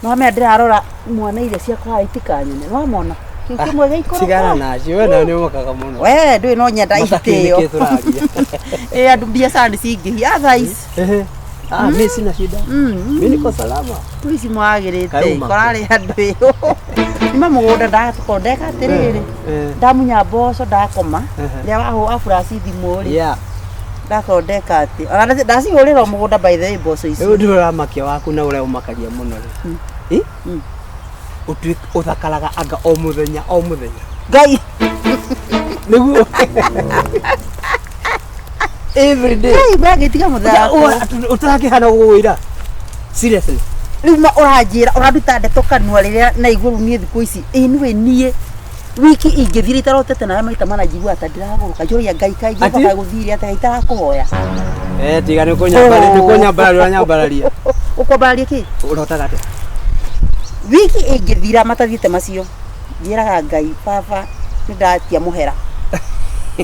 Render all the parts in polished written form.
Nĩwamenya ndĩrarora mwana iria ciakwa haha itikanyone. Nĩwamona? Kĩu kĩmwe gĩikũrũka. Tigana nacio, we nawe nĩ ũmakaga mũno. We ndũĩ no nyenda Matakĩrĩ itĩo. nĩkĩ tũraria. Ĩ andũ biacara nĩ cingĩhia otherwise. Ehe. Ah, mi sina shida. Mi niko salama. Tu ici mwagĩrĩte Kauma. kũrarĩ andũ ĩyo. Nima mũgũnda ndakorwo ndeka atĩrĩrĩ. Eh. Ndamunya mboco ndakoma. Ehe. Rĩrĩa waburaci thimũ rĩ. Yeah. Ndakorwo ndeka atĩ. Ona ndacihũrĩra o mũgũnda by the way mboco ici. Rĩu ndũramakia waku na ũrĩa ũmakagia mũno rĩ. Eh? Ũtuĩke ũthakaraga anga o mũthenya o mũthenya. Ngai. Nĩguo. Every day. Ngai magĩtiga mũthako. Ũtarakĩhana gũgũira. Seriously. Rĩu ma ũranjĩra ũranduta ndeto kanua rĩrĩa naigua rĩu niĩ thikũ ici anyway niĩ wiki ingĩthira itarotete nawe maita mana njiguaga ta ndĩragũrũka njũria Ngai kaĩ Ati? Jehova kaĩ gũthire atĩa kaĩ itarakũhoya. Eh, tiga nĩ kũnyambararia, nĩ kũnyambararia ũranyambararia. Ũkwambararia kĩ? Ũrotaga atĩa? Wiki ĩngĩthira matathiĩte macio njĩraga Ngai baba nĩ ndatia mũhera.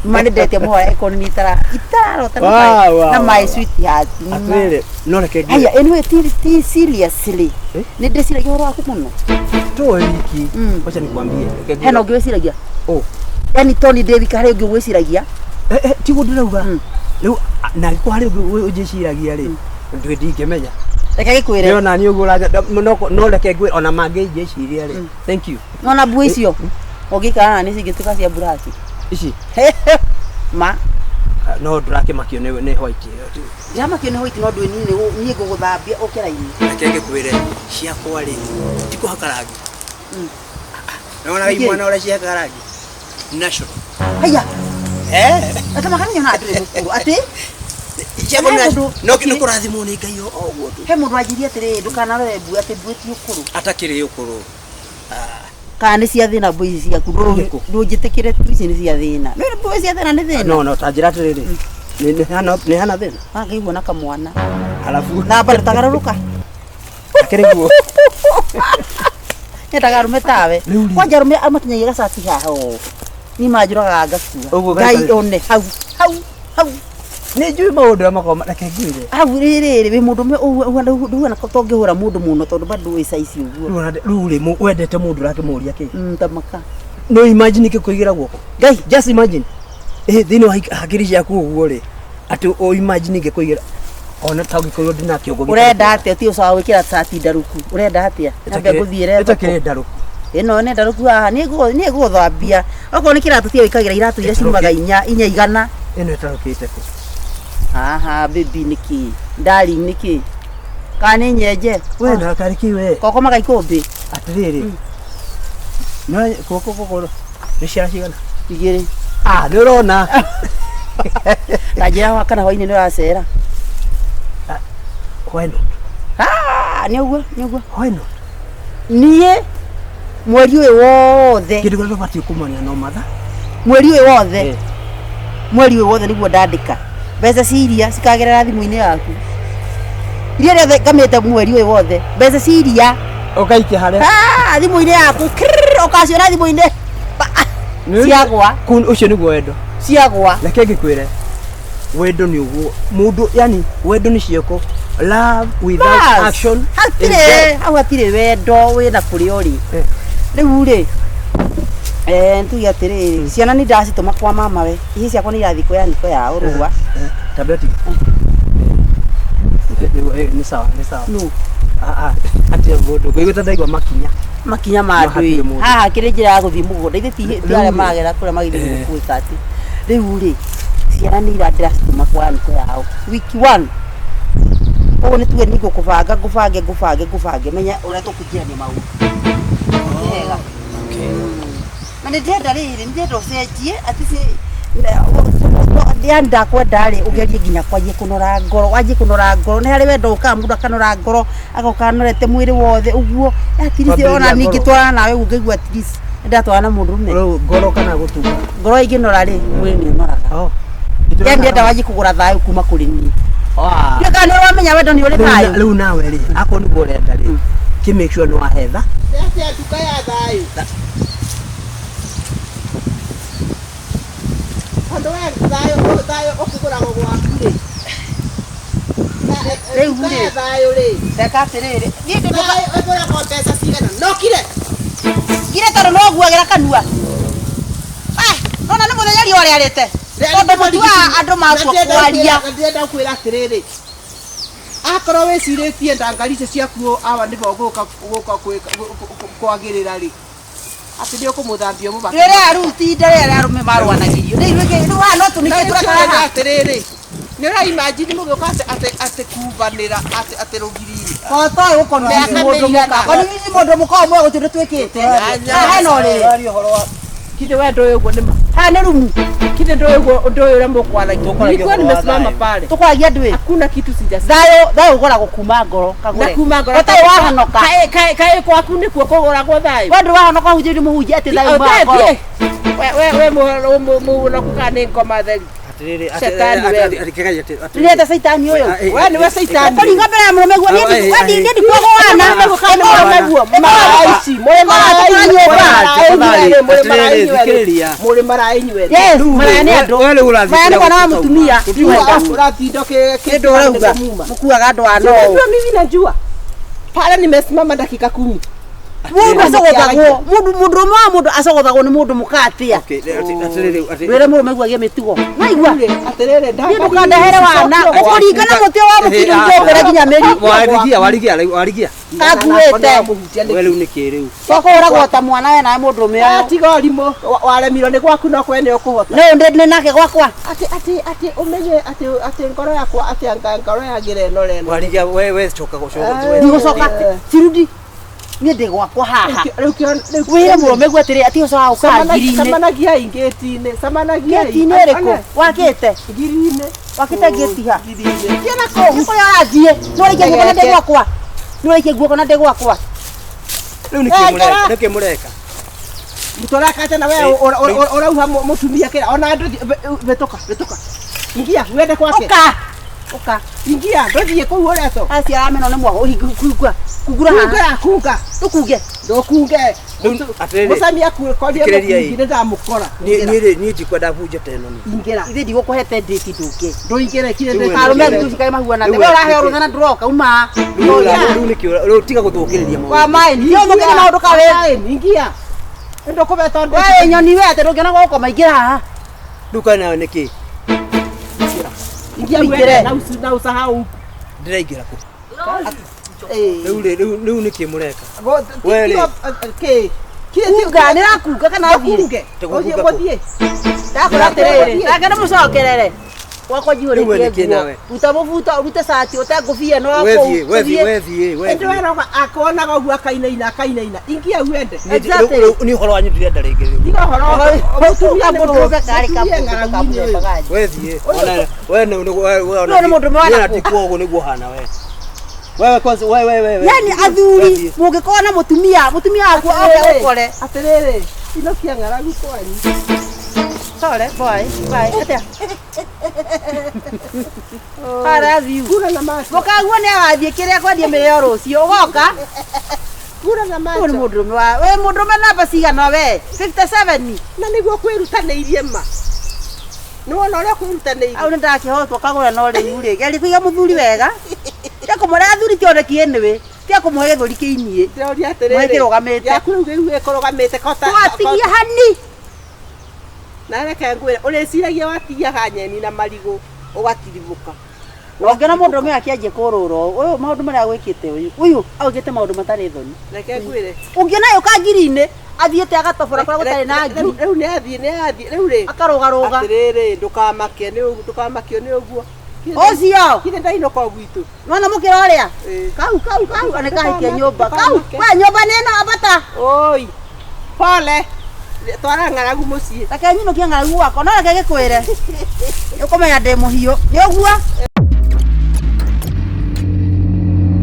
Ma nĩ ndetia mũhera ĩkorwo nĩ itararota na Wow, wow, na my wow. sweetheart. Ma. Atĩrĩrĩ, no reke ngwĩre. Haya, anyway, ti seriously. Eh? Nĩ ndĩciragia ũhoro waku mũno. Toa wiki. Mm. Wacha nikwambie. Reke ngwĩre. Hena ũngĩ wĩciragia? Oh. Yani Tony David harĩ ũngĩ ũgwĩciragia? Eh, eh, tiguo ndĩrauga. Mm. Rĩu na angĩkorwo harĩ ũngĩ ũnjĩciragia rĩ, ndũĩ ndingĩmenya. Reke gĩkwĩre. Nĩ ona niĩ ũguo ũranja no reke ngwĩre ona mangĩnjĩciria rĩ. Thank you. Nona mbua icio ũngĩikara na nĩ cingĩtuĩka cia mburaci. Ici Ma no ndũrakĩmakio nĩ white ĩyo tu. ndĩramakio nĩ white no ndũĩ niĩ niĩ ngũgũthambia ũke raini. Reke ngĩkwĩre ciakwa rĩ ti kũhaka rangi. Nĩwonaga Nĩkĩ? imwana ũrĩa cihakaga rangi? Natural. Haya, Eh. gatama nyonaga ndũrĩ mũkũrũ atĩ Ciakwa He nĩ mũndũ- no nĩ kũrathimwo nĩ Ngai o ũguo tu. he mũndũ wanjirie atĩrĩrĩ ndũkanarore mbue atĩ mbue ti ũkũrũ. Atakĩrĩ ũkũrũ. Kana nĩ cia thĩna mbue ici ciaku Nĩkũ? ndũnjĩtĩkĩre tu ici nĩ cia thĩna. Nĩ mbue cia thĩna nĩ thĩna. No no ta njĩra atĩrĩrĩ. Nĩ hana thĩna. Wangaigua na kamwana. Alafu Na bado tagarũrũka. akĩrĩ guo. Nyendaga arũme tawe. Rĩu rĩ. Kwanja arũme makinyagia gacati haha ũũ. Niĩ manjũragaga ngakua. Ũguo Ngai gaikare- one hau hau hau Nĩ njũĩ maũndũ marĩa makoragwo reke ngwĩre. hau rĩrĩ wĩ mũndũ ũmwe ũhuana ta ũngĩhũra mũndũ mũno tondũ bado wĩ saizi ũguo. Rĩu rĩ wendete mũndũ ũrakĩmũria kĩ? Tamaka. No imagine kĩkũigĩra guoko. Ngai Just imagine. Eh, thĩinĩ wa hakiri ciaku ũguo rĩ atĩ o imagine ngĩkũigĩra ona ta ũngĩkorwo ndĩna kĩongo gĩtarĩ ũrenda atĩa ti ũcawa gwĩkĩra cati ndarũku ũrenda atĩa nyambe ngũthiĩre thoko ĩtakĩrĩ ndarũku. Ĩno nĩ ndarũku haha niĩ ngũgũthambia okorwo nĩ kĩratũ tiga wĩkagĩra iratũ iria ciumaga inya inya igana. Ĩno ĩtarũkĩte kũ? Haha baby nĩkĩ darling nĩkĩ kana nĩ nyenje We na karĩ kĩ we? kokomaga ikũmbĩ Atĩrĩrĩ. No guoko gũkũ nĩ ciara cigana? Igĩrĩ. Ah, nĩ ũrona. Ta njĩra kana hwainĩ nĩ ũracera. Why not? Ah, nĩ ũguo nĩ ũguo. Why not? Niĩ mweri ũyũ wothe Kĩndũ kĩrĩa tũbatiĩ kũmania no matha. Mweri ũyũ wothe Eh. Mweri ũyũ wothe nĩguo ndandĩka mbeca cia iria cikagerera thimũ-inĩ yaku iria rĩothe ngamĩte mweri ũyũ wothe mbeca cia iria Ũgaikia harĩa. Ah, thimũ-inĩ yaku Krrrr, ũkaciona thimũ-inĩ Pa, ciagwa. Ũcio nĩguo wendo. Ciagwa. Reke ngĩkwĩre. Wendo nĩ ũguo. Mũndũ yani wendo nĩ ciĩko. Love without Bas, action is hatirĩ dead. Hau hatirĩ wendo wĩna kũrĩa ũrĩ. Eh. Rĩu rĩ ntuge atĩrĩrĩ ciana nĩ ndacitũma kwa mama we ihĩ ciakwa nĩ irathiĩ kwĩ aniko yao rũa. Eh, tableti. Nĩ sawa, nĩ sawa. Nũ? Ah, ah, atĩ mũndũ ngũigua ta ndaigua makinya. Makinya ma No, hatirĩ andũ mũndũ. haha kĩrĩ njĩra ya gũthiĩ mũgũnda ithe ti ti arĩa Rĩu rĩ. magera kũrĩa magĩthiĩ Eh. gwĩka atĩ rĩu rĩ ciana nĩ ndĩracitũma kwa aniko yao wiki one koguo nĩ tuge nĩ ngũkũbanga ngũbange ngũbange ngũbange menya ũrĩa tũkũingĩrania maũndũ. Nĩ wega. Na nĩ ndĩrenda rĩrĩ nĩ ndĩrenda ũcenjie atĩ yani ndakwenda rĩ ũgerie nginya kwanjia kũnora ngoro wanjie kũnora ngoro nĩ harĩ wendo ũkaga mũndũ akanora ngoro agoka anorete mwĩrĩ wothe ũguo at least Kwambĩrĩria ona ngoro. ningĩtwarana nawe ũguo ngaigua at least nĩndatwarana na mũndũrũme. Rĩu ngoro kana gũtuga? Ngoro ĩngĩnora rĩ mwĩrĩ nĩ ũnoraga. Oh. Yani ndĩrenda wanjie kũgũra thayũ kuma kũrĩ niĩ. Ah. Ndiũĩ kana nĩ ũramenya wendo nĩ ũrĩ thayũ. Rĩu nawe rĩ akorwo nĩguo ũrenda rĩ kĩ make sure nĩ wahetha. Atĩa nduka ya thayũ? Tondũ we thayũ thayũ ũkĩgũragwo gwaku rĩ. Rĩu Nduka rĩ. ya thayũ rĩ. Reka atĩrĩrĩ niĩ ndĩ Thayũ ĩgũragwo mbeca. Cigana nokire. Ngire tondu no nguagĩra kanua. Ah, nona nĩ mũthenya riũa rĩarĩte. Tondũ mũtuaga andũ matua kwaria. Ndĩrenda kwĩra atĩrĩrĩ, akorwo wĩcirĩtie ndangari icio ciaku awa nĩbo gũka gũka kwagĩrĩra rĩ, atĩ nĩ ũkũmũthambia ũmũbake. Rĩrĩa rĩu ti ihinda rĩrĩa arũme marũanagĩrio. Rĩu rĩngĩ rĩu haha no tũnike tũrakara. Atĩrĩrĩ, nĩ ũra imagine mũgĩũka atĩ atĩ atĩ kumbanĩra atĩ atĩ rũgiri-inĩ. Kotoĩ gũkonwo Mĩaka mũndũ mũka. mĩigana. Konwo mũndũ mũka ũmwe gũtirĩ twĩkĩte. Haha hena ũrĩrĩ. Tũraria ũhoro wa Kinde we ndũĩ ũguo nĩma. Haha nĩ rumu. Kinde ndũĩ ũguo ũndũ ũyũ ũrĩa mũkwaragia. Tũkwaragia Nilikuwa ũhoro wa nimesimama thayũ. pale. Tũkwaragia ndwĩ. Hakuna kitu sijasikia. Thayũ thayũ ũgũragwo kuma ngoro kagũre. Na kuma ngoro. Ũtarĩ wahonoka. Kaĩ kaĩ kaĩ kwaku nĩkuo kũgũragwo thayũ. We ndũrĩ wahonoka hujĩrie mũhunjia atĩ thayũ Ũthiĩ, umaga ngoro. thiĩ. We we we mũhonoku kana nĩ ngoma theri. atĩrĩrĩ Shetani wewe. Ndĩrenda caitani ũyũ. We nĩwe caitani. Kũringa mbere ya mũrũme guo niĩ ndikuaga wana. Mũrĩ maraĩ inyuerĩ. Yes, maraya nĩ andũ. Maya nĩ mwana wa mũtumia. Ũratinda Nĩ ũrauga mũkuaga andũ a no. Unajua mimi najua. Pale nimesimama dakika 10. Mũndũ acogothagwo mũndũ mũndũrũme wa mũndũ acogothagwo nĩ mũndũ mũka atĩa. Wĩre mũrũme guo agĩe mĩtugo. Waigua? Atĩrĩrĩ Niĩ ndũkandehere wana. Ũkũringa na mũtĩ wa mũkinyũ njũngũre nginya mĩri. Warigia warigia warigia. Kanguĩte. We rĩu nĩ kĩ rĩu? Ũkũhũragwo ta mwana we nawe mũndũrũme ũyũ. Tiga ũrimũ waremirwo nĩ gwaku no kwene ũkũhota. Nĩ ndĩ nake gwakwa. Atĩ atĩ atĩ ũmenye atĩ atĩ ngoro yakwa atĩ anga ngoro yagĩre ĩno reno. Warigia we we coka gũcoka. Ndigũcoka. Cirudi. Niĩ ndĩ gwakwa haha. Rĩu rĩu Wĩre mũrũme guo atĩrĩ ati ũcoka gũka ngiri-inĩ. Camanagia ngĩti-inĩ. Camanagia Ngĩti-inĩ ĩrĩkũ? Wakĩte? Ngiri-inĩ. Wakĩte ngĩti ha? Ngiri-inĩ. Kĩona kũu kũrĩa ũrathiĩ. Nĩ ũraikia guoko na ndĩ gwakwa. Nĩ ũraikia guoko na ndĩ gwakwa. Rĩu nĩ kĩ mũreka? Nĩ kĩ mũreka? Mũtorakate na we ũrauha mũtumia kĩra ona ndũthiĩ vĩtũka vĩtũka. Ingia uende kwake. Ũka. Ũka. Ingia ndũthiĩ kũu ũretwo. Acia arameno nĩ mwago ũhingũra. Kungura haha. Kunga kunga. Ndũkunge. Ndũkunge. Rĩu atĩrĩrĩ. Mũcami akuĩkorie Thikĩrĩria mũkungi nĩ ndamũkora. Niĩ niĩ niĩ ndikwenda bunje ta ĩno niĩ. Ingĩra. Ithe ndigũkũhete ndĩti ndũke. Ndũingĩre kire Rĩu we Arũme nĩkĩ? athu cikarĩ mahuana. Rĩu We we ũraheo nĩkĩ? rũtha na ndũroka uma. Rĩu rĩu nĩkĩ rĩu tiga gũthũkĩrĩria maũndũ. Wa maĩ. Nĩ maũndũ ka wĩ. Ingia. Ndũkũbeta ndũ. We nyoni we atĩ ndũngĩona gwa gũkoma ingĩra haha. Rĩu kaĩ nayo nĩkĩ? Ingia Ũingĩre. uende na usahau. Ndĩraingĩra kũ? Ĩĩ. Rĩu rĩ rĩu rĩu nĩkĩ mũreka? We rĩ. Kĩ? Kunga nĩ rakunga kana thiĩ. Kunge. Tũgũkunga kũ? Ũthiĩ. Ndakũra atĩrĩrĩ. Reke ndĩmũcokerere. Gwakwa Rĩu we njihũrĩtie nĩkĩ nguo. nawe? Ruta mũbuto, ũrute cati, ũte ngũbia ĩno We kũu. thiĩ we thiĩ Ũthiĩ. we thiĩ we Ĩndĩ thiĩ. weroga akonaga ũguo akainaina akainaina. Ingia uende. Niĩ rĩu nĩ ũhoro wanyu ndirenda rĩngĩ rĩu. Tiga ũhoro. Mũtumia nĩ Mũndũrũme karĩ mũtumia kamũndũ ng'aragu-inĩ ũyũ. kamũthemba ganyu. We thiĩ. Ona we nĩ we we Ũyũ nĩ mũndũ ũmwe wa ndikuo ũguo nĩguo ũhana we. Wewe kwanza wewe wewe we. Yani athuri mũngĩkorwo na mũtumia mũtumia waku oke ũkore. Atĩrĩrĩ, inokia ng'aragu kwanyu. Sorry, boy. Bye. Atia. Arathiu. Kura na macho. Mũkaguo nĩ agathiĩ kĩrĩa kwendia mĩrĩo rũciũ ũgoka. Kura na Ũyũ nĩ macho. mũndũrũme wa we mũndũrũme namba cigana we 57. Na nĩguo kwĩrutanĩirie ma. Nĩ wona ũrĩa kwĩrutanĩirie. Au nĩ ndakĩhotwo kagũra no rĩu rĩ geria kũiga mũthuri wega. Tia kũmũre athuri ti oneki anyway. Tia kũmũhe gĩthũri kĩiniĩ. Ndĩroria atĩrĩrĩ. Mwĩ kĩrũgamĩte. Yaku rĩu gĩu gĩkũrũgamĩte kota. Twatigia hani. Na reke ngwĩre ũrĩciragia watigiaga nyeni na marigũ ũgatiribũka. Ũngĩona mũndũrũme akĩanjia kũrũra ũũ, ũyũ maũndũ marĩa agwĩkĩte ũyũ ũyũ augĩte maũndũ matarĩ thoni. Reke ngwĩre. Ũngĩona yũka ngiri-inĩ athiĩte agatobora kũrĩa gũtarĩ na ngiri Rĩu nĩ athiĩ nĩ athiĩ rĩu rĩ. akarũgarũga. Atĩrĩrĩ ndũkamakio nĩ ũguo ndũkamakio nĩ ũguo. Ũcio Kire ndainũka o gwitũ. nona mũkĩra ũrĩa Ĩĩ. kau kau kau nĩ kahikia nyũmba kau Ndũkamake. we nyũmba nĩ ĩno ambata. Oi. Pole. Twara ng'aragu mũciĩ. Reke nyinũkie ng'aragu gwakwa no reke gĩkwĩre nĩ ũkũmenya ndĩ mũhiũ nĩ ũguo.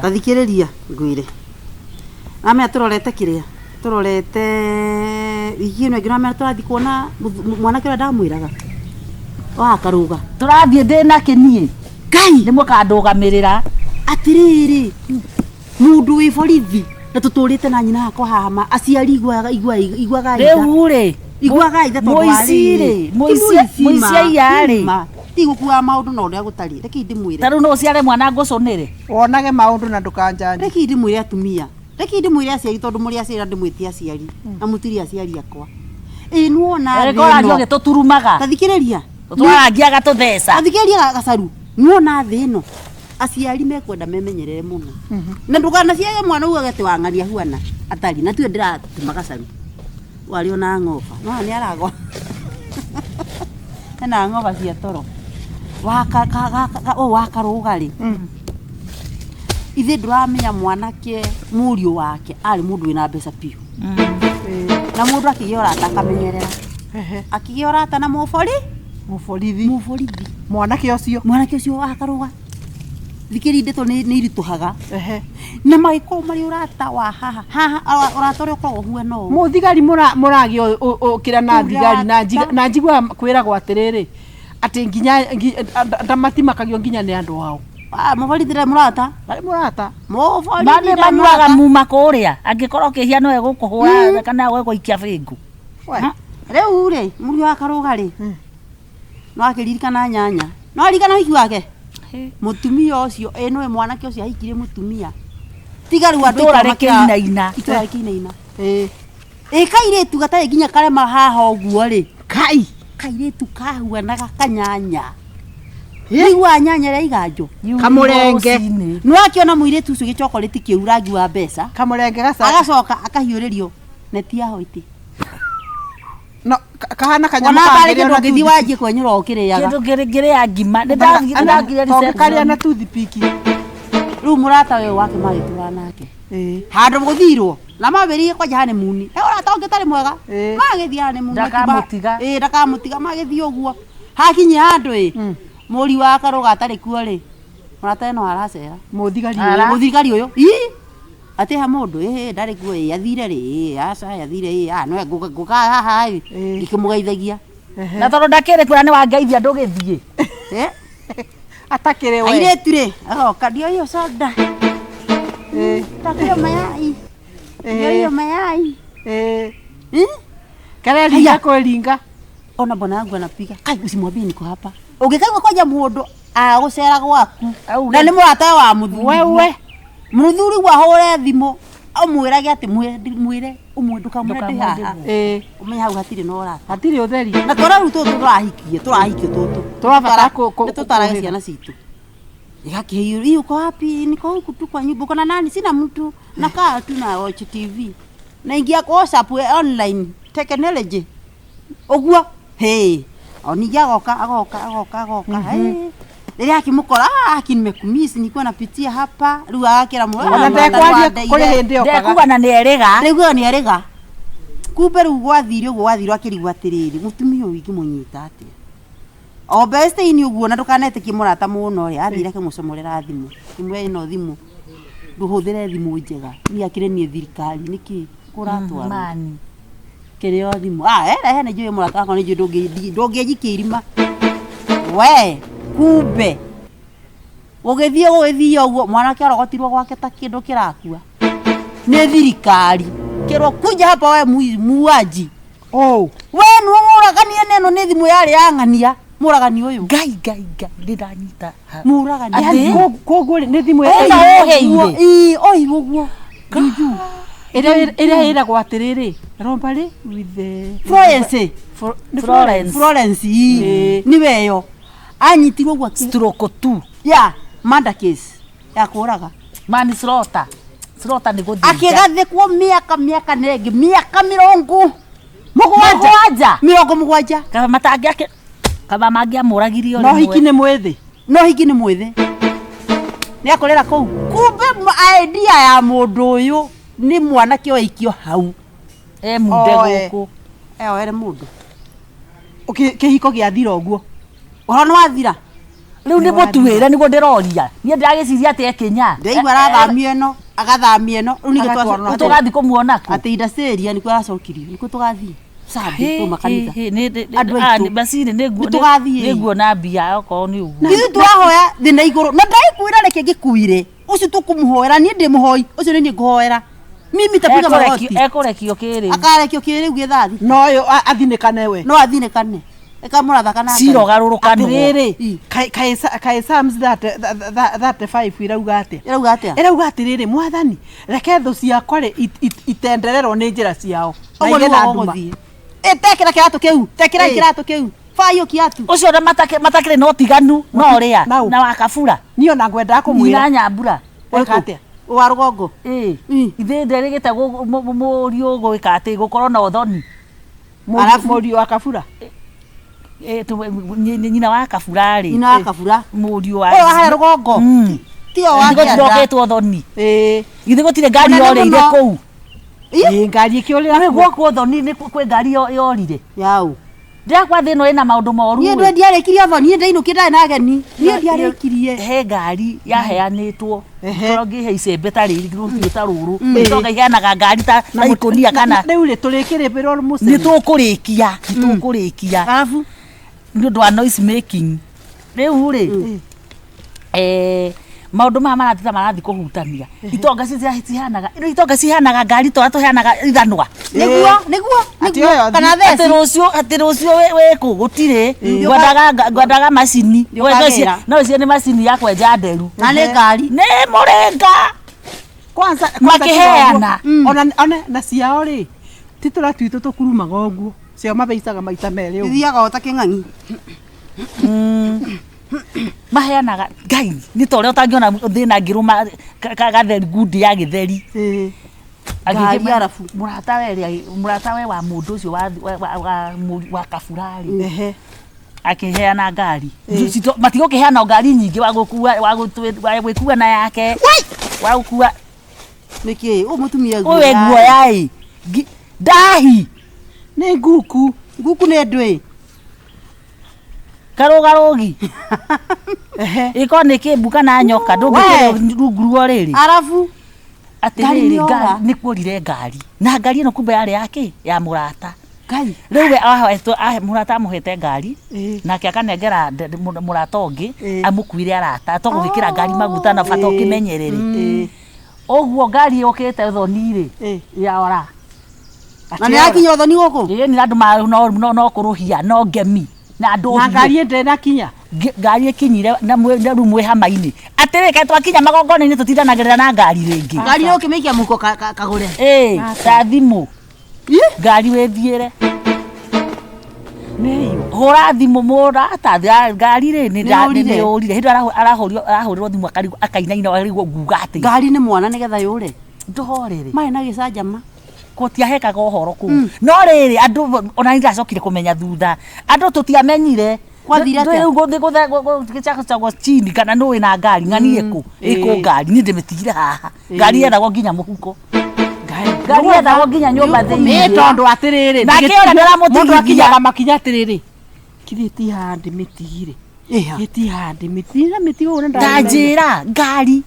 Tathikĩrĩria ngwĩre namenya tũrorete kĩrĩa tũrorete wiki ĩno ĩngĩ namenya tũrathiĩ kuona mwanake ũrĩa ndamwĩraga wa karũga Tũrathiĩ ndĩ nake niĩ. Ngai Nĩ mũkandũgamĩrĩra. atĩrĩrĩ mũndũ wĩ borithi na tũtũrĩte na nyina hakwa haha ma aciari iguaga iguaga iguaga Rĩu rĩ. iguaga ithe tondũ wa Mũici rĩ, rĩrĩ. mũici- Ti mũici ma, mũici aiya ti rĩ. ma. Ti gũkuaga maũndũ na ũrĩa gũtariĩ reke ndĩmwĩre Ta rĩu no ũciare mwana ngũcũnĩre. Wonage maũndũ na ndũkanjanje. reke ndĩmwĩre atumia Reke ndĩmwĩre aciari tondũ mũrĩ aciari na ndĩmwĩte aciari na mũtirĩ aciari akwa. Ĩ nĩwona thĩ Ĩrĩko ũrathiĩ ĩno. ũgĩtũturumaga. Ta thikĩrĩria. Tũrarangia agatũtheca. Athikĩrĩria gacaru. Nĩwona thĩ ĩno aciari mekwenda memenyerere mũno. Na ndũkanaciare mwana ugage atĩ wang'ania huana atari na tuwe ndĩratũma gacaru. Warĩ ona ng'oba. No nĩ aragwa. Ena ng'oba cia toro. Waka ka ka ka ũũ wakarũga rĩ. Ithe ndũramenya mwanake mũriũ wake arĩ mũndũ wĩna mbeca biũ. Na mũndũ akĩgĩa ũrata akamenyerera. Akĩgĩa ũrata na mũbori Mũborithi. Mũborithi. Mwanake ũcio. Mwanake ũcio wakarũga. Thikĩrĩria ndeto nĩ iritũhaga. Ehe. Na magĩkorwo marĩ ũrata wa haha haha ũrata ũrĩa ũkoragwo ũhuana ũũ. Mũthigari mũragĩa ũkĩra na thigari na na njiguaga kwĩragwo atĩrĩrĩ atĩ nginya ndamatimakagio nginya nĩ andũ ao. Ah, mũborithi ndarĩ mũrata. Ndarĩ mũrata. Mũborithi Mami ndarĩ manyuaga mũrata. muma kũrĩa angĩkorwo kĩhia no egũkũhũra kana egũikia bĩngũ. Rĩu rĩ mũriũ wa karũga rĩ no akĩririkana nyanya no aririkana ũhiki wake mũtumia ũcio ĩ nĩwe mwanake ũcio ahikirie mũtumia tiga rĩu andũ Itũũra aitũ makĩra- rĩkĩinaina. itũũra rĩkĩinaina Ĩ. Ĩ kairĩtu gatarĩ nginya karema haha ũguo rĩ Kai. kairĩtu kahuanaga kanyanya nĩiguaga nyanya ĩrĩa iganjo Kamũrenge. nĩ wakĩona mũirĩtu ũcio gĩchokorĩti kĩu rangi wa mbeca Kamũrenge gaca. agacoka akahiũrĩrio neti ya hoiti No kahana kanyamũ ona tarĩ kangĩrĩo kĩndũ na ũngĩthiĩ wanjie kwenyũra ũkĩrĩaga Kĩndũ ngĩrĩa ngima nĩ ndagire karĩa na toothpick. Rĩu mũrata ũyũ wake magĩtũra nake Ĩ. handũ gũthirwo na mambĩrĩirie kwanja honeymoon he ũrata ũngĩ ũtarĩ mwega Ĩ. magĩthiĩ honeymoon Ndakamũtiga. ĩ ndakamũtiga magĩthiĩ ũguo hakinye handũ ĩ mũri wa karũga atarĩ kuo rĩ mũrata ĩno aracera Mũthigari Ara. ũyũ. mũthigari ũyũ ii atĩ ha mũndũ ĩ ndarĩ kuo ĩ athire rĩ ĩ aca athire ĩ a no ngũka haha ĩ Ĩ. ngĩkĩmũgeithagia Na tondũ ndakĩrĩ kuo na nĩ wangeithia ndũgĩthiĩ. ĩ Atakĩrĩ we. airĩtu rĩ agoka ndioyo soda Ĩ. ndakĩo mayai ndioyo mayai Ĩ. Eh? Kareringa Haya. kwĩringa. Ona bwana wangu anapiga kai usimwambie niko hapa ũngĩkaigua kwanja mũndũ agũcera gwaku Auge. na nĩ mũrata wa mũthuri Wewe. mũthuri ahũre thimũ ũmwĩrage atĩ mwĩre mwĩre ũmwe ndũkamwĩre ndĩ haha Ĩ. ũmenye hau hatirĩ na ũrata Hatirĩ ũtheri. na twana rĩu tũtũ tũrahikie tũrahikio tũtũ Tũrabatara nĩ tũtarage kũhĩga. ciana citũ igakĩhiũ uko wapi niko huku tu kwa nyumba uko na nani sina mtu nakaa tu na watch TV naingia kwa WhatsApp online technology ũguo hey o ningĩ agoka agoka agoka agoka hey rĩrĩa akĩmũkora ah aki nimekumiss nilikuwa napitia hapa rĩu agakĩra Ona ndekwaria kũrĩ hĩndĩ okaga. Ndekuga na nĩ erĩga. ndekuga nĩ erĩga kumbe rĩu gwathire ũguo gwathirwo akĩrigwo atĩrĩrĩ mũtumia ũyũ ingĩmũnyita atĩa o best-inĩ ũguo na ndũkanetĩkie mũrata mũno rĩ athire akĩmũcomorera thimũ akĩmwĩra ĩno thimũ ndũhũthĩre thimũ njega niĩ akĩrĩ niĩ thirikari nĩkĩ kũratwarwo Mani. kĩrĩo thimũ ah eh rehe nĩ njũĩ mũrata wakwa nĩ njũĩ ndũngĩnjikia irima we kumbe gũgĩthiĩ gũgĩthiĩ ũguo mwanake arogotirwo gwake ta kĩndũ kĩrakua nĩ thirikari kĩrwo kuja hapa we muuaji Oh. we nĩwe mũragania neno nĩ thimũ yarĩ ya ng'ania mũragani ũyũ Ngai ngai ngai nĩ ndanyita. mũragani Atĩ? Koguo rĩ, nĩ thimũ Ĩno ũhĩire. ĩĩ oirwo ũguo juju ĩrĩa ĩrĩa ĩragwo atĩrĩrĩ robbery with the Florence nĩ Florence. Florence ii Ĩĩ. nĩwe ĩyo anyitirwo ũguo Stroke tu. ya murder case ya kũraga Mani slaughter. Slaughter nĩ gũthĩnja. akĩgathĩkwo mĩaka mĩaka nengĩ mĩaka mĩrongo mũgwanja Mũgwanja. mĩrongo mũgwanja Kaba matangĩake kaba mangĩamũragirie o No hiki rĩmwe. nĩ mwĩthĩ. no hiki nĩ mwĩthĩ nĩ akũrĩra kũu kumbe idea ya mũndũ ũyũ nĩ mwanake oikio hau E munde Oe. gũkũ. eoere mũndũ Kĩhiko gĩathira ũguo. ũhoro nĩ wathira Rĩu nĩ mũtuĩre nĩguo ndĩroria. Niĩ ndĩragĩciria atĩ ekinya. ndĩraigua arathamio ĩno agathamia ĩno rĩu ningĩ Agatwarwo na Tũgathiĩ kũmuona kũ? atĩ indaceria nĩkuo aracokirio nĩkuo tũgathiĩ Sunday tuma kanitha Andũ aitũ. Bacirĩ Nĩtũgathiĩ. nĩnguona mbia okorwo nĩ ũguo. ithuĩ tũrahoya thĩ na igũrũ na ndakwĩra reke ngĩkuire ũcio tũkũmũhoera niĩ ndĩ mũhoi ũcio nĩ niĩ ngũhoera mimi tapiga magoti Ekũrekio kĩrĩu. akarekio kĩrĩu gĩthathi No ũyũ athinĩkane we. no athinĩkane Ĩkamũratha kana Cira ũgarũrũkanwo. Atĩrĩrĩ, kaĩ Psalms 35 irauga atĩa? Ĩrauga atĩa? Ĩrauga atĩrĩrĩ, mwathani reke thũ ciakwa rĩ itendererwo nĩ njĩra ciao na Ũguo igĩe nĩguo na nduma. gũgũthiĩ. Ĩ, tekĩra kĩratũ kĩu, tekĩrai Ĩ. kĩratũ kĩu. Bayũ kiatu. Ũcio na matakĩrĩ na ũtiganu na ũrĩa Nau. na wakabura. Niĩ ona ngwendaga kũmwĩra Nyina Nyambura. Eka atĩa? Wa rũgongo. Ĩ. Mm. Ithe nderĩgĩte mũriũ gwĩka atĩ gũkorwo na ũthoni. Arabu. Mũriũ wa kabura. Ĩ, nyina wa kabura rĩ. Nyina wa kabura. Mũriũ wa. Ũyũ wa harĩa rũgongo. Tiyo wa Githĩ kĩanda. gũtirokĩtwo thoni. Ĩĩ. Githĩ gũtirĩ ngari Mũnene yorĩire mũno. kũu. Ĩĩ, ngari ĩkĩũrĩra Rĩu kuo. gũkũ thoni nĩ kwĩ ngari yorire. Yau. Ndĩrakwa thĩ ĩno ĩna maũndũ moru. Niĩ ndwe ndiarĩkirie thoni, niĩ ndĩinũkire ndarĩ na ageni. Niĩ ndiarĩkirie. He ngari yaheanĩtwo. Ehe. Korwo ngĩhe icembe ta rĩrĩ rũhiũ ta rũrũ. Itonga iheanaga ngari ta Na ta mũti- ikũnia kana rĩu rĩ tũrĩkĩrĩbĩrwo nĩ mũcene. tũkũrĩkia, nĩ tũkũrĩkia. Arabu. Nĩ ũndũ wa noise making. Rĩu rĩ maũndũ maya marathiĩ ta marathiĩ kũhutania. Itonga cihanaga, itonga cihanaga ngari ta ũrĩa tũheanaga ithanwa. Nĩguo, nĩguo, Atĩ nĩguo. ũyũ Kana Atĩ theci. rũciũ, atĩ rũciũ wĩkũ gũtirĩ. Ngwendaga macini. Ndũkagĩra. No icio nĩ macini ya kwenja nderu. Na nĩ ngari. Nĩ mũrĩnga. Kwanza Makĩheana. Ona ona na ciao rĩ ti tũrĩa twitũ tũkurumaga ũguo. Ciao mabeicaga maita merĩ ũguo. Ithiaga o ta kĩng'ang'i. Maheanaga ngai nĩ ta ũrĩa ũtangĩona thĩna ngĩrũma gatheri ngundi ya gĩtheri. Ĩĩ. Ngari arabu. Mũrata we rĩ, mũrata we wa mũndũ ũcio wa kabura rĩ. Ehe. Akĩheana ngari. Matigũkĩheana ngari nyingĩ wa gũkua wa gwĩkua na yake. Wa gũkua Nĩkĩ? Ũyũ mũtumia ũyũ guoya ĩ. Ndahi. Nĩ nguku. Nguku nĩ ndwĩ. Karũgarũgi. Ehe. Ĩkorwo nĩ kĩmbu kana nyoka ndũngĩkĩrwo rungu rwa rĩrĩ. Arabu. Ngari Atĩrĩrĩ nĩ yora. nĩ kuorire ngari. Na ngari ĩno kumbe yarĩ ya kĩ? Ya mũrata. Ngai. Rĩu we mũrata amũhete ngari Ĩĩ. nake akanengera mũrata ũngĩ Ĩĩ. amũkuire arata to gũgĩkĩra ngari maguta na bata Ĩĩ. ũkĩmenyerere. Ĩĩ. Ũguo ngari yũkĩte thoni rĩ Ĩĩ. yaora. Na nĩ yakinya ũthoni gũkũ? Ĩĩ nĩ andũ no kũrũhia no ngemi na andũ Na ngari ndĩnakinya. Ngari ĩkinyire na rĩu mwĩ hama-inĩ. Atĩrĩ kaĩ twakinya magongona-inĩ tũtindanagĩrĩra na ngari rĩngĩ. Ngari nĩ ũkĩmĩikia mũhuko kagũre. Ĩĩ ta thimũ. Ngari wĩthiĩre. Nĩyo. Hũra thimũ mũrata ngari rĩ nĩ Nĩyũrire. yũrire. Hĩndĩ ĩyo arahũrĩrwo thimũ akainaina arigwo nguga atĩa. Ngari nĩ mwana nĩgetha yũre. Ndũhorere. Marĩ na gĩcanjama. Gũtiahekaga ũhoro kũu. No rĩrĩ andũ ona nĩ ndacokire kũmenya thutha. Andũ tũtiamenyire. Gwathire atĩa? Rĩu gũthiĩ gũcagwo chini kana nũ wĩna ngari ng'ani ĩkũ ĩkũ ngari niĩ ndĩmĩtigire haha. Ngari yethagwo nginya mũhuko. Ngari yethagwo nginya nyũmba Ĩĩ thĩinĩ. tondũ atĩrĩrĩ. Nake ũrĩa ndĩramũtigithia. Mũndũ akinyaga makinya atĩrĩrĩ. Kithĩ ti haha ndĩmĩtigire. Ĩha. Ĩ ti haha ndĩmĩtigire. Na mĩtigo ũrĩa Ta njĩra ngari.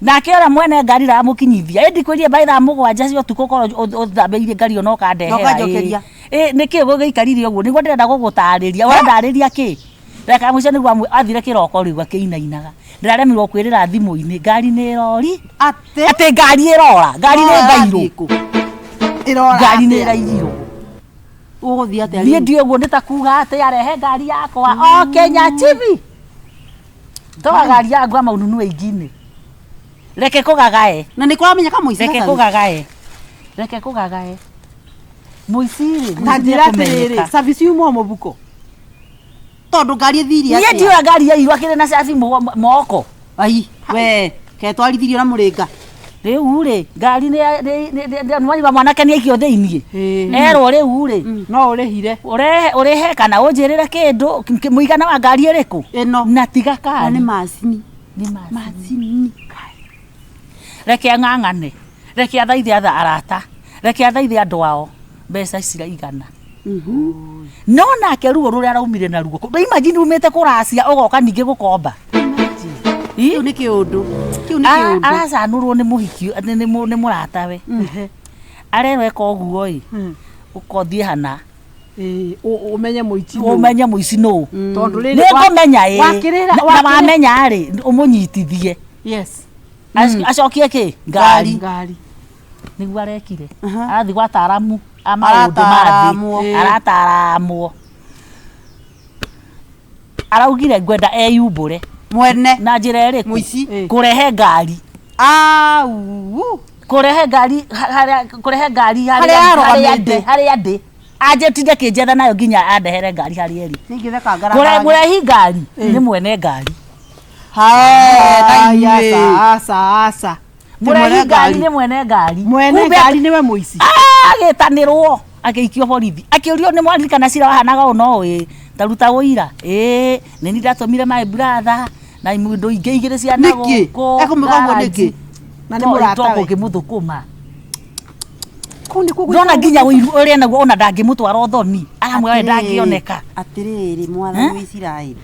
Nake ũrĩa mwene ngari ramũkinyithia. Ĩ ndikwĩrire mbaĩ thaa mũgwanja cia ũtukũ ũkorwo ũthambĩirie ngari ĩyo na ũkandehera. Na ũkanjokeria. Ĩ nĩkĩ gũgĩikarire ũguo? Nĩguo ndĩrenda gũgũtarĩria. Ũrandarĩria kĩ? Ndagĩka ya mũico nĩguo athire kĩroko rĩu akĩinainaga. Ndĩraremirwo kwĩrĩra thimũ-inĩ ngari nĩ ĩrori. Atĩ. Atĩ ngari ĩrora. Ngari nĩ mbairũ. Ĩrora. Ngari nĩ ĩraiyirwo. Ũgũthiĩ atĩa Niĩ rĩu? ndiũĩ ũguo nĩ ta kuga atĩ arehe ngari yakwa o Kenya TV. Toa ngari yangu ama ununue ingine. Reke kũgagae. Na nĩ kũramenyeka mũici Reke gacaũ? kũgagae. Reke kũgagae. Mũici rĩ, Ta mũici njĩra atĩrĩrĩ. nĩekũmenyeka. Service yuma o mũbuko. Tondũ ngari ĩthiire Niĩ atĩa? ndiũĩ ngari yaiywo akĩrĩ na cabi moko. Ai, we, ketwarithirio na mũrĩnga. Rĩu rĩ, ngari nĩ mwanake nĩ aikio thĩiniĩ. Erwo rĩu rĩ, No ũrĩhire. ũrehe kana ũnjĩrĩre kĩndũ mũigana wa ngari ĩrĩkũ. Ĩno. Na tiga Na kari. nĩ macini. Nĩ macini. Macini. Reke ang'ang'ane. Reke athaithe arata. Reke athaithe andũ ao. Mbeca ciraigana. No nake ruo rũrĩa araumire naruo. Imagine umĩte kũracia ũgoka ningĩ gũkomba. Kĩu nĩ kĩũndũ. Kĩu nĩ kĩũndũ. Aracanũrwo nĩ mũhiki nĩ mũratawe. Arerwo eka ũguo ĩ. Ũkothiĩ hana. Ĩĩ, ũmenye mũici nũ. Ũmenye mũici nũ. Tondũ rĩrĩ Nĩ ngũmenya ĩ. wakĩrĩra Na wamenya rĩ, ũmũnyitithie. Yes. Acokie kĩ? Ngari. Ngari. Nĩguo arekire. Arathiĩ gwa ataaramu a maũndũ ma Arataramwo. thĩ. Arataramwo. Araugire ngwenda eyumbũre. Mwene. Na njĩra ĩrĩkũ? Mũici. Kũrehe ngari. Au. Kũrehe ngari harĩa, kũrehe ngari Harĩa arũgamĩte. harĩa ndĩ, harĩa ndĩ anjĩtinde kĩnjetha nayo nginya andehere ngari harĩa ĩrĩ. Ningĩtheka Kũre ngarangara. mũrehi ngari nĩ mwene ngari. Hae, Ai, na aca aca aca. Mũrehi ngari nĩ mwene ngari. Mwene Kumbe ngari nĩwe mũici. Agĩtanĩrwo agĩikio borithi, akĩũrio nĩ mwaririkana cira wahanaga ũũ no ĩ taruta ũira ĩ nĩ ni ndatũmire my brother na indo ingĩ igĩrĩ cia na Nĩkĩ? gũkũ Ekũmwĩka ũguo nĩkĩ? Na nĩ mũratawe. Tokũngĩmũthũkũma. Kũu nĩkuo Ndona nginya ũiru ũrĩa naguo ona ndangĩmũtwara ũthoni, aramwĩra we ndangĩoneka. Atĩrĩrĩ, mwathani wa Isiraeli.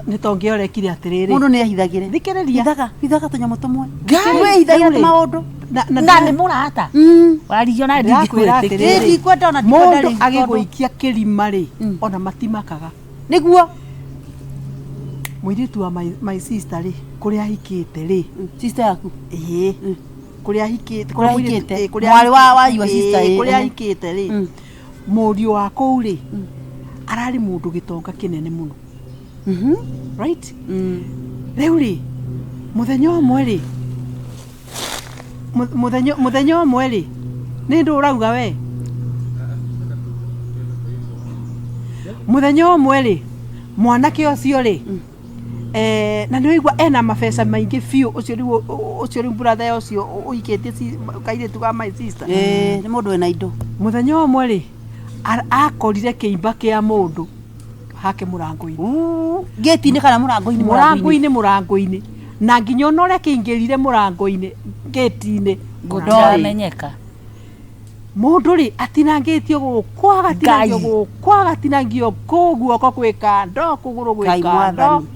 Nĩ tongĩorekire atĩrĩrĩ. Mũndũ nĩ ehithagĩre. Thikĩrĩria. Hithaga, hithaga tũnyamũ tũmwe. Ngai. Wĩhithagĩre Rĩu rĩ, maũndũ. na Na nĩ mũrata warigio na Ndĩrakwĩra ndingĩkwĩtĩkia. atĩrĩrĩ. Ĩ, ndikwenda ona ndikwenda Mũndũ rĩu, tondũ- agĩgũikia kĩrima rĩ, ona matimakaga. Nĩguo. Mũirĩtu wa my sister rĩ, kũrĩa ahikĩte rĩ, Sister yaku. ĩĩ kũrĩa ahikĩte, Kũrĩa mũirĩtu- ahikĩte. ĩĩ, kũrĩa Mwarĩ wa your ĩĩ, sister, ĩĩ, kũrĩa mhm. ahikĩte rĩ, mũriũ wa kũu rĩ, ararĩ mũndũ gĩtonga kĩnene mũno. Right? Rĩu rĩ, mũthenya ũmwe rĩ, mũthenya ũmwe rĩ, nĩ ndũ ũrauga we? Mũthenya ũmwe rĩ, mwanake ũcio rĩ, na nĩ ũigua ena mabeca maingĩ biũ, ũcio rĩu ũcio rĩu brother ũcio ũikĩtie kairĩtu ga my sister. Ĩĩ, nĩ mũndũ wĩna indo. Mũthenya ũmwe rĩ, akorire kĩimba kĩa mũndũ hake mũrango-inĩ. Ngĩti-inĩ kana mũrango-inĩ? Mũrango-inĩ, mũrango-inĩ, na nginya ona ũrĩa kĩingĩrire mũrango-inĩ, ngĩti-inĩ. Gũtiramenyeka. Mũndũ rĩ, atinangĩtio gũkũ, agatinangio Ngai. gũkũ, agatinangio kũ, guoko gwĩ kando, kũgũrũ gwĩ Ngai kando. mwathani.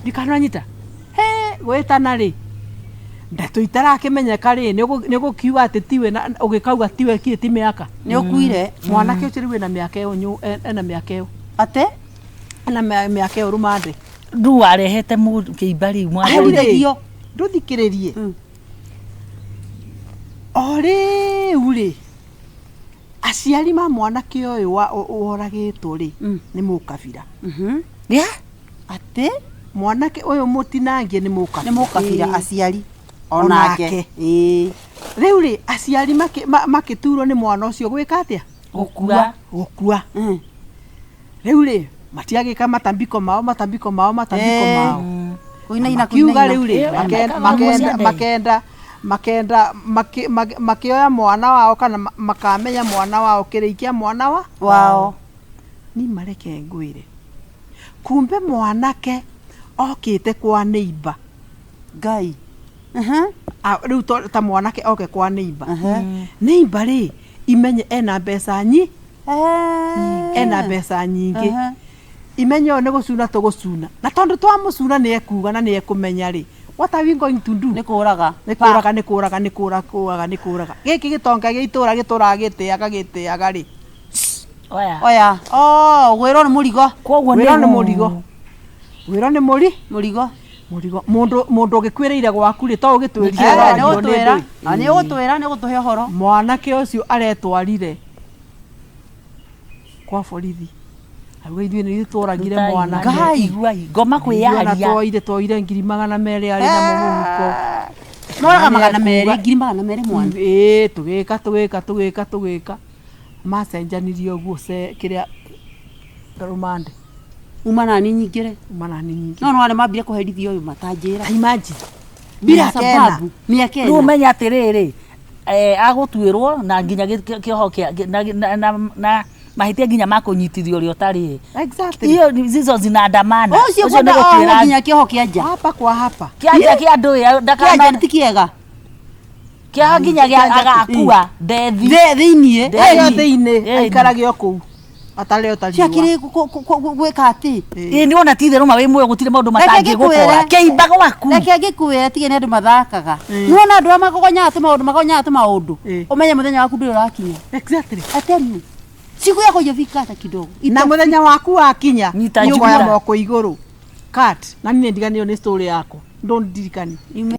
Ndikananyita he gwĩtana rĩ, ndeto itarakĩmenyeka rĩ, nĩ ũgũkiuga atĩ tiwe na ũgĩkauga tiwe kiĩ ti mĩaka. Nĩ ũkuire. Mwanake ũcio rĩu ena mĩaka ĩyo ena mĩaka ĩyo. Ate? Ena mĩaka ĩyo rũmande. Rĩu arehete kĩimba rĩu mwathani. Ahũrithagio. Ndũthikĩrĩrie. O rĩu rĩ, aciari ma mwanake ũyũ woragĩtwo rĩ, nĩ mũkabira. Yeah? Atĩ? Mwanake ũyũ mũtinangie nĩ mũkabira. Nĩ mũkabira aciari. Onake. Onake. Ĩĩ. Rĩu rĩ, aciari makĩturwo nĩ mwana ũcio gwĩka atĩa? Gũkua. Gũkua. Rĩu rĩ, matiagĩka matambiko mao, matambiko mao, matambiko mao. Kũinaina, Makiuga kũinaina. rĩu rĩ, Ĩyo, mekaga nguo cia makenda, makenda, makĩoya mwana wao kana makamenya mwana wao kĩrĩi kĩa mwana wa Wao. Ni mareke ngwĩre. Kumbe mwanake okĩte kwa neighbor. Ngai. Rĩu ta mwanake oke kwa neighbor. Neighbor rĩ, imenye ena mbeca ena mbeca nyingĩ. Imenye ũyũ nĩ gũcuna tũgũcuna. Na tondũ twamũcuna nĩ ekuga na nĩ ekũmenya rĩ, what are we going to do? Nĩ kũraga. Nĩ kũraga, nĩ kũraga, nĩ kũraga, kũraga, nĩ kũraga. Gĩkĩ gĩtonga gĩa itũra gĩtũraga gĩtĩaga, gĩtĩaga rĩ. Oya. Oya. Oh, gwĩrwo nĩ mũrigo. Koguo Gwĩrwo nĩ mũrigo. Gwĩrwo nĩ mũri? Mũrigo. Mũrigo. Mũndũ, mũndũ ũgĩkuĩrĩire gwaku rĩ, to ũgĩtwĩrire Nĩ ũragio nĩ ũgũtwĩra. ndũĩ. Nĩ ũgũtwĩra, nĩ ũgũtũhe ũhoro. Mwanake ũcio aretwarire kwa borithi. Auga ithuĩ nĩ ithuĩ tworagire mwanake. Ngai, iguai, ngoma Ona kwĩyaria. twoire ngiri magana merĩ arĩ namo mũhuko. Moraga magana merĩ, ngiri magana merĩ mwana. Ĩĩ, tũgĩka, tũgĩka, tũgĩka, tũgĩka. Macenjanirie ũguo kĩrĩa rũmande. Uma nani nyingĩre. Uma nani nyingĩre. No no arĩa mambire kũherithio ũyũ matanjĩra. Imagine. Bila Mĩaka ĩna. sababu, mĩaka Rĩu ĩna. ũmenye atĩrĩrĩ, agũtuĩrwo na nginya kĩoho kĩa na mahĩtia nginya ma kũnyitithio ũrĩa ũtarĩ. Exactly. Hiyo ni zizo zinaandamana. Ũcio Ũcio kwenda nĩ ohwo gũtuĩra nginya kĩoho kĩa nja. Hapa kwa hapa. kĩa nja kĩa andũ ĩ, Kĩa ndakana nja ti kĩega. kĩoho nginya gĩa agakua ndethi. Thĩiniĩ. Ndethi. Acio thĩinĩ Ĩni. aikarage o kũu. Atarĩ o ta riũa. Ciakĩrĩ gwĩka atĩ. Ĩ nĩ wona ti itherũ ma wĩ muoyo gũtirĩ maũndũ Reke matangĩgũkora. ngĩkwĩre. Kĩimba gwaku. Reke ngĩkwĩre tige nĩ andũ mathakaga. Nĩwona andũ arĩa magogonyaga tũmaũndũ, magonyaga tũmaũndũ. Ũmenye mũthenya waku ndũrĩ ũrakinya. Exactly. I tell you. Siku yako haijafika hata kidogo. Na mũthenya waku wakinya, Nyita nĩ ũkoya njura. moko igũrũ. Cut. Na niĩ ndiganĩirwo nĩ story yakwa. Ndũndirikani. Ime-